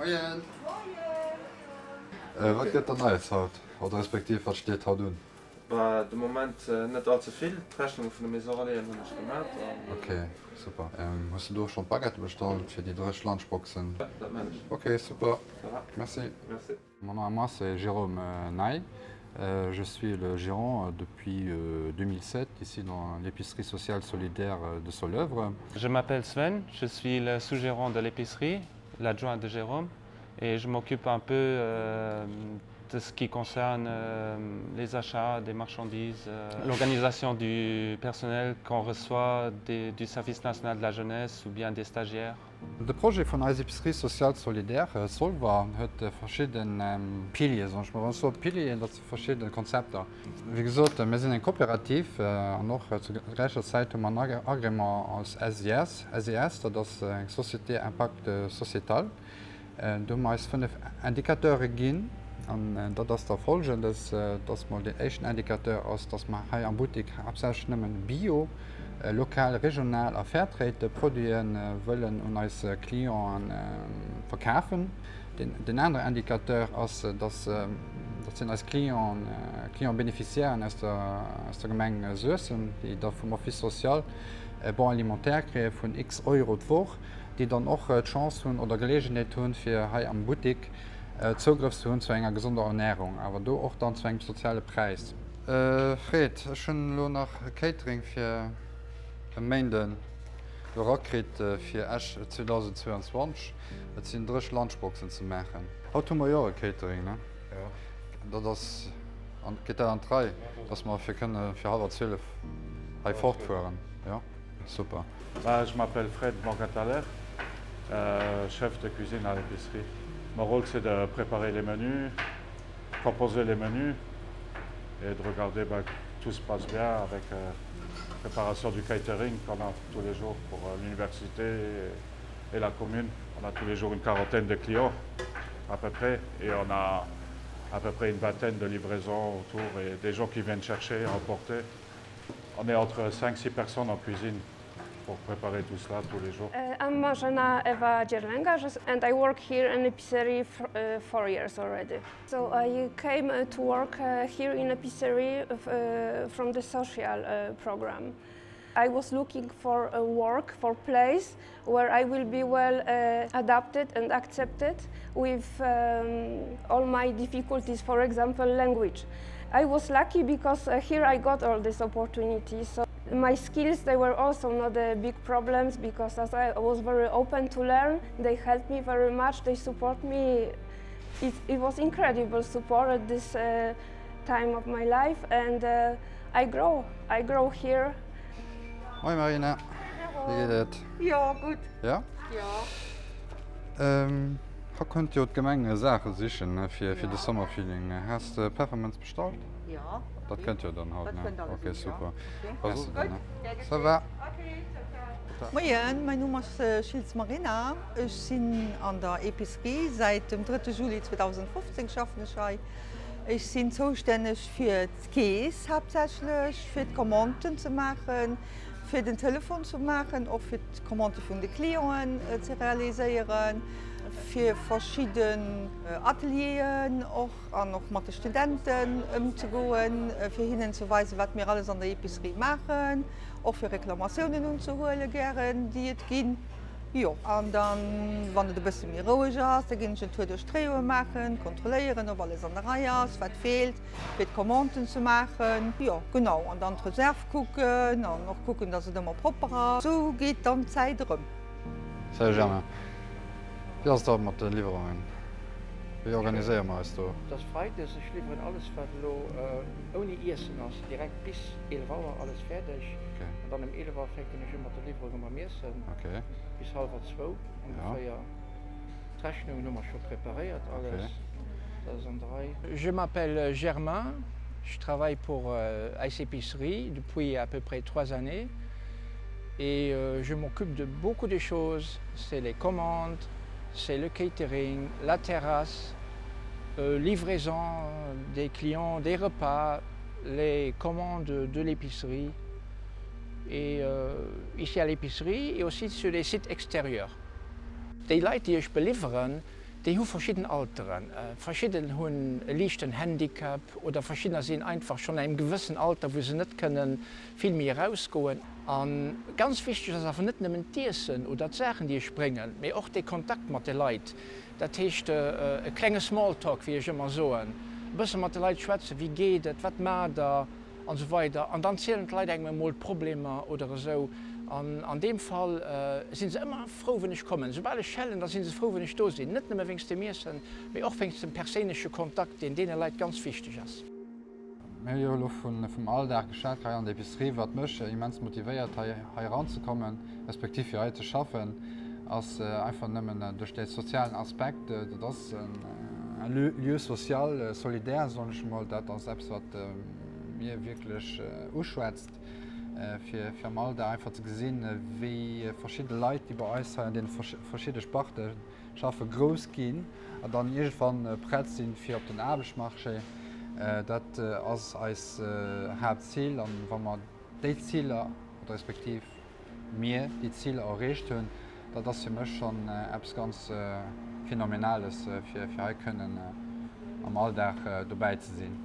Moien! Moien! Wat gëtt dann Neies haut, oder respektiv wat steet haut un? Bah, de Moment net all ze vill. D'Rechnunge vun de Maison Relaisen hunn ech gemat an. Ok, super. Hues de do schonn d'Baguette bestallt fir déi dréch Lunchboxen? Jo, dat maan ech. Ok, super. Ça va. Merci. Merci. Mon nom à moi c'est Jérôme Ney, je suis le gérant depuis 2007 ici dans l'épicerie sociale solidaire de Soleuvre. Je m'appelle Sven, je suis le sous-gérant de l'épicerie, l'adjoint de Jérôme et je m'occupe un peu euh, de ce qui concerne euh, les achats des marchandises, euh, l'organisation du personnel qu'on reçoit des, du service national de la jeunesse ou bien des stagiaires. De Projet vun eis Épicerie sociale solidaire Zolwer huet verschidde Piliere, soen ech mol. Wann ech soe Pilieren, dat si verschidde Konzepter. Wéi gesot, mir sinn eng Kooperativ an och zu gläicher Zäit hu mer en Agrément als SIS. SIS, dat ass eng Société à impact sociétal. Do hu mer eis 5 Indicateure ginn an dat ass da folgendes, dass mol deen éischten Indicateur ass, dass mer hei am Buttek haaptsächlech nëmmen Bio, lokal, regional a Fairtrade Produite wëllen un eis Clienten verkafen. Deen anere Indicateur ass, dass dat sinn eis Clienten, Client-Bénéficiairen aus der aus der Gemeng Suessem, déi da vum Office social e Bon alimentaire kréie vun x Euro d'Woch. déi dann och d'Chance hunn oder Geleegenheet hunn, fir hei am Buttik Zougrëff ze hunn zu enger gesonder Ernärung, awer do och dann zu engem soziale Präis. Fred, ech hunn elo nach e Catering fir e Méinden erakritt fir Esch 2022. Et sinn dréch Lunchboxen ze maachen. Haut hu mer jo och e Catering, ne? Jo. Dat ass, geet dat an d'Rei, dass mer fir kënne fir hallwer 12 hei fortfueren? Jo? Super. Bah, je m'appelle Fred Morgataler, euh, chef de cuisine à l'épicerie. Mon rôle c'est de préparer les menus, composer les menus et de regarder bah, que tout se passe bien avec euh, préparation du catering qu'on a tous les jours pour euh, l'université et, et la commune. On a tous les jours une quarantaine de clients à peu près et on a à peu près une vingtaine de livraisons autour et des gens qui viennent chercher, emporter. On est entre 5-6 personnes en cuisine pour préparer tout cela tous les jours. Uh, I'm Marzena Eva Dzierlęga and I work here in Epicerie uh, four years already. So I came uh, to work uh, here in Epicerie uh, from the social uh, program. I was looking for a work, for place where I will be well uh, adapted and accepted with um, all my difficulties, for example, language. I was lucky because uh, here I got all these opportunities. So my skills, they were also not uh, big problems because as I was very open to learn, they helped me very much, they support me. It, it was incredible support at this uh, time of my life and uh, I grow, I grow here. Moin Marina, wéi geet et? Jo, gutt. Ja? Jo. Ähm, haut kënnt jo d'Gemeng Saache sichen fir fir de Summerfeeling. Has de Peffermënz bestallt? Jo. Dat kënnt jo dann haut, Dat ne? kënnt alles Ok, un, jo. super. Ok. Merci Gutt, dann, ne? gär Ça va. geschéet. Ok, ciao, ciao. Moien, mäin Numm ass Schiltz Marina. Ech sinn an der Epicerie säit dem drëtte Juli 2015 schaffen ech hei. Ech sinn zoustänneg fir d'Keess haaptsächlech, fir d'Commanden ze maachen, fir den Telefon ze maachen, och fir d'Commandë vun de Clienten ze realiséieren, fir verschidden Atelieren och an och mat de Studenten ëmzegoen, fir hinnen ze weisen, wat mir alles an der Epicerie maachen, och fir Reklamatiounen unzehuele gären, déi et ginn. Jo, an dann, wann et e bësse méi roueg ass, da ginn ech en Tour duerch d'Rayoe maachen, kontrolléieren, ob alles an der Rei ass, wat feelt, fir d'Commanden ze maachen. Jo, genau, an dann d'Reserve kucken an och kucken, dass et ëmmer propper ass. Sou geet dann d'Zäit erëm. Salut Germain, wéi ass et haut mat de Liwwerungen? Wéi organiséiere mer eis do? Et ass Freides, ech liwweren alles wat elo ouni Iessen ass, direkt bis 11 Auer alles fäerdeg. An dann ëm 11 Auer fänken ech u mat de Liwwerunge mam Iessen, bis hallwer zwou ongeféier. D'Rechnungen hu mer scho preparéiert alles, dat ass an der Rei. Je m'appelle Germain, je travaille pour Eis Epicerie depuis à peu près trois années et je m'occupe de beaucoup de choses, c'est les commandes, c'est le catering, la terrasse, euh, livraison des clients, des repas, les commandes de l'épicerie et euh, ici à l'épicerie et aussi sur les sites extérieurs. Déi Leit, déi ech beliwweren, Déi hu verschidden Alteren. Verschidden hunn e liichten Handicap oder verschiddener sinn einfach schonn an engem gewëssen Alter, wou se net kënne vill méi erausgoen. A ganz wichteg ass awer net nëmmen d'Iessen oder d'Saachen, déi ech bréngen, mee och de Kontakt mat de Leit. Dat heescht e klenge Smalltalk, wéi ech ëmmer soen, e bësse mat de Leit schwätzen, wéi geet et, wat maacht der? An esou weider. An dann zielen d'Leit engem emol d'Problemer oder esou. An an deem Fall si se ëmmer frou, wenn ech kommen. Soubal ech schellen, da si se frou, wenn ech do sinn. Net nëmme wéinst dem Iessen, mee och wéinst dem perséinleche Kontakt, deen deene Leit ganz wichteg ass. Mir hu jo elo vum Alldag geschwat hei an der Epicerie. Wat mech immens motivéiert, hei eranzekommen, respektiv fir hei ze schaffen, ass einfach nëmmen duerch dee sozialen Aspekt. Dat ass en lieu social solidaire, soen ech emol. Dat ass eppes, wat mir wierklech uschwätzt, fir am Alldag einfach ze gesinn, wéi verschidde Leit, déi bei eis hei an deene verschidde Sparte schaffen, grouss ginn an dann iergendwann prett sinn fir op den Aarbechtsmarché. Dat ass eis Haaptzil an wa mer déi Ziler, oder respektiv mir déi Ziler erreecht hunn, dat ass fir mech schonn eppes ganz Phänomenales, fir hei kënnen am Alldag dobäi ze sinn.